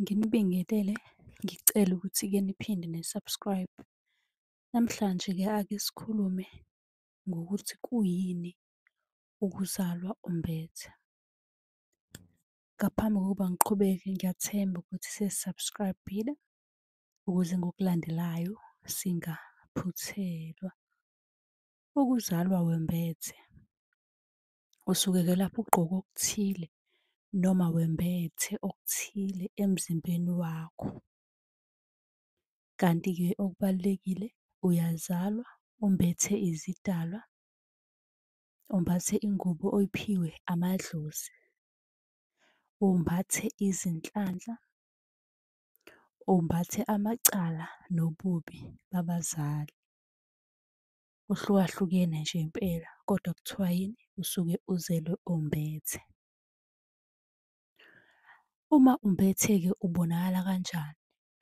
Nginibingelele, ngicele ukuthi-ke niphinde ni-subscribe. Namhlanje-ke ake sikhulume ngokuthi kuyini ukuzalwa umbethe. Ngaphambi kokuba ngiqhubeke ngiyathemba ukuthi sesi-subscribe-ile ukuze ngokulandelayo singaphuthelwa. Ukuzalwa wembethe, usuke-ke lapho ugqoke okuthile noma wembethe okuthile emzimbeni wakho. Kanti-ke okubalulekile uyazalwa umbethe izidalwa, umbathe ingubo oyiphiwe amadlozi, umbathe izinhlanhla, umbathe amacala nobubi babazali. Kuhlukahlukene nje impela, kodwa kuthiwa yini? Usuke uzelwe umbethe. Uma umbethe-ke ubonakala kanjani?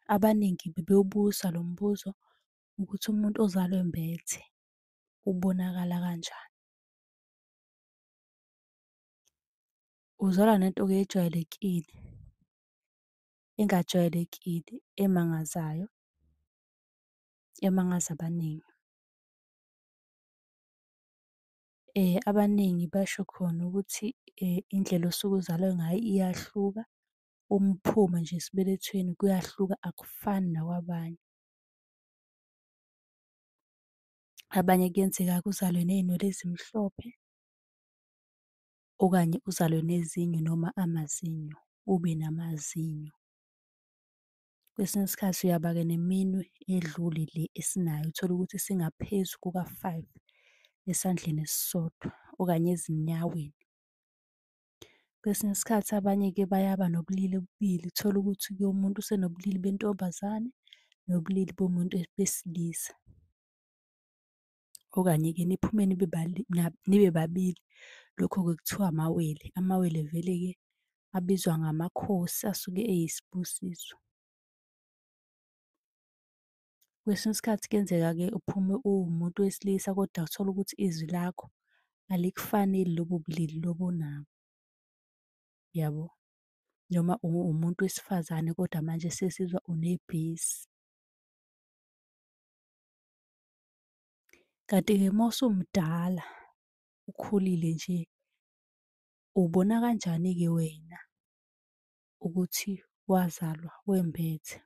Abaningi bebewubuza lo mbuzo ukuthi umuntu ozalwe embethe ubonakala kanjani? Uzalwa nento-ke ejwayelekile, engajwayelekile, emangazayo, emangaza abaningi. Abaningi basho khona ukuthi indlela osuke uzalwe ngayo iyahluka, uma uphuma nje esibelethweni kuyahluka akufani nakwabanye. Abanye kuyenzeka-ke uzalwe ney'nwele ezimhlophe, okanye uzalwe nezinyo noma amazinyo, ube namazinyo. Kwesinye isikhathi uyaba-ke neminwe edlule le esinayo, uthole ukuthi isingaphezu kuka-five esandleni esisodwa okanye ezinyaweni. Kwesinye isikhathi abanye-ke bayaba nobulili obubili, uthole ukuthi-ke umuntu usenobulili bentombazane nobulili bomuntu besilisa. Okanye-ke niphume nibe nibe babili, lokho-ke kuthiwa amawele. Amawele vele-ke abizwa ngamakhosi asuke eyisibusiso. Kwesinye isikhathi kuyenzeka-ke uphume uwumuntu wesilisa kodwa uthole ukuthi izwi lakho alikufaneli lobo bulili lobu onabo, yabo? Noma uwumuntu wesifazane kodwa manje sesizwa unebhesi. Kanti-ke uma usumdala ukhulile nje, ubona kanjani-ke wena ukuthi wazalwa wembethe?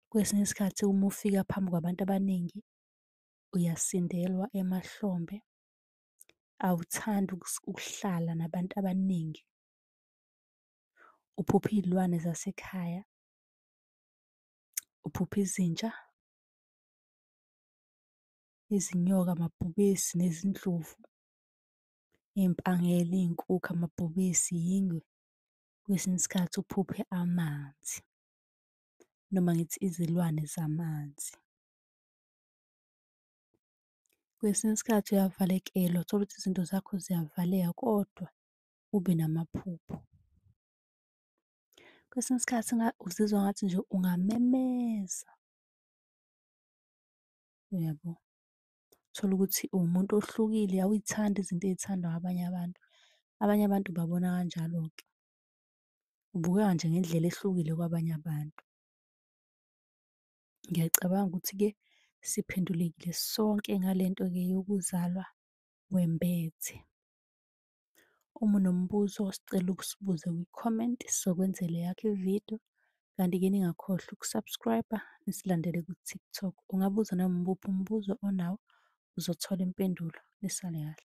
Kwesinye isikhathi uma ufika phambi kwabantu abaningi uyasindelwa emahlombe, awuthandi ukuhlala nabantu abaningi, uphupha iy'lwane zasekhaya, uphupha izinja, izinyoka, amabhubesi, nezindlovu, iy'mpangela, iy'nkukhu, amabhubesi, yingwe. Kwesinye isikhathi uphuphe amanzi noma ngithi izilwane zamanzi. Kwesinye isikhathi uyavalekelwa, uthole ukuthi izinto zakho ziyavaleka kodwa ube namaphupho. Kwesinye isikhathi uzizwa ngathi nje ungamemeza, uyabo? Uthole ukuthi uwumuntu ohlukile, awuy'thandi izinto ey'thandwa abanye abantu. Abanye abantu ubabona kanjalo-ke. Ubukeka nje ngendlela ehlukile kwabanye abantu. Ngiyacabanga ukuthi-ke siphendulekile sonke ngale nto-ke yokuzalwa wembethe. Uma unombuzo sicela usibuze kwi-comment sizokwenzela eyakho ividiyo. Kanti-ke ningakhohlwa uku-subscribe-a, nisilandele ku-TikTok. Ungabuza noma imuphi umbuzo onawo, uzothola impendulo. Nisale kahle.